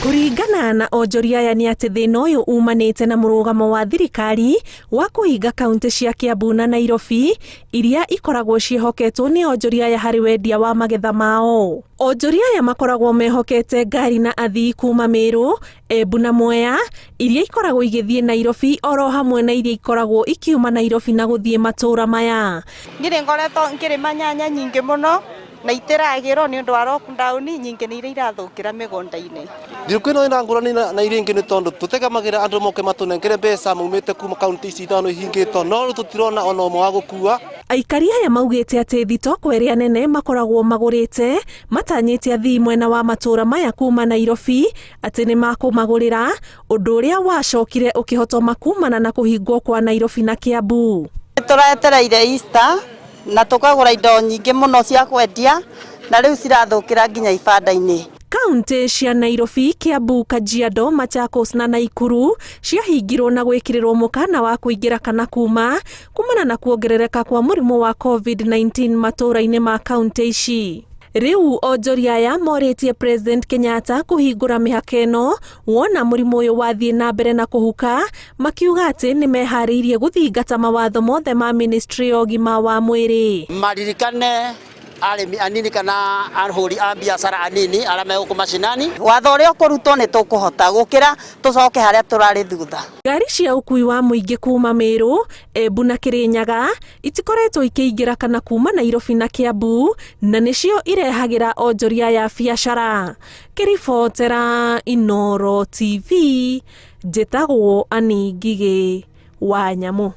Kũringana na onjoria aya nĩ atĩ thĩna ũyũ umanĩte na mũrũgamo wa thirikari wa kũhinga kaunti cia Kiambu na Nairobi iria ikoragwo ciĩhoketwo nĩ onjoria aya harĩ wendia wa magetha mao. Onjoria aya makoragwo mehokete ngari na athii kuma Meru, Embu na Mwea iria ikoragwo igĩthiĩ Nairobi oro hamwe na iria ikoragwo ikiuma Nairobi na gũthiĩ matũra maya. Niĩ nĩ ngoretwo ngĩrĩma nyanya nyingĩ mũno na itiragĩrwo nĩ ũndũ wa lockdown, nyingĩ nĩ iria irathũkĩra mĩgũnda-inĩ. Thigũkũ ĩno ĩna ngũrani na iria ingĩ nĩ tondũ tũtegamagĩra andũ moke matũnengere mbeca maumĩte kuma kaunti ici ithano ihingĩtwo no rĩu tũtirona ona ũmwe wa gũkua. Aikari aya maugĩte atĩ thitoko ĩrĩa nene makoragwo magũrĩte matanyĩte athii mwena wa matũra maya kuma Nairobi atĩ nĩ makũmagũrĩra, ũndũ ũrĩa wacokire ũkĩhotoma kumana na kũhingwo kwa Nairobi na Kiambu. Nĩ tũretereire Easter na tũkagũra indo nyingĩ mũno cia kwendia na rĩu cirathũkĩra nginya ibanda-inĩ. Kaunti cia Nairobi, Kiambu, Kajiado, Machakos na Naikuru ciahingirwo na gwĩkĩrĩrwo mũkana wa kũingĩra kana kuma kumana na kuongerereka kwa mũrimũ wa COVID-19 matũũra-inĩ ma kaunti ici. Rĩu onjoria aya morĩtie President Kenyatta kũhingũra mĩhaka ĩno wona mũrimũ ũyũ wathiĩ na mbere na kũhuka, makiuga atĩ nĩ meharĩirie gũthingata mawatho mothe ma ministry ya ũgima wa mwĩrĩ. Maririkane arĩmi anini kana ahũri a biacara anini arĩa me gũkũ macinani. Watho ũrĩa ũkũrutwo nĩ tũkũhota gũkĩra tũcoke harĩa tũrarĩ thutha. Ngari cia ũkui wa mũingĩ kuma Meru, Embu na Kirinyaga itikoretwo ikĩingĩra kana kuma Nairobi na Kiambu na nĩcio irehagĩra onjoria aya biacara. Ngĩribotera Inooro TV, njĩtagwo Annie Ngigĩ wa Nyamũ.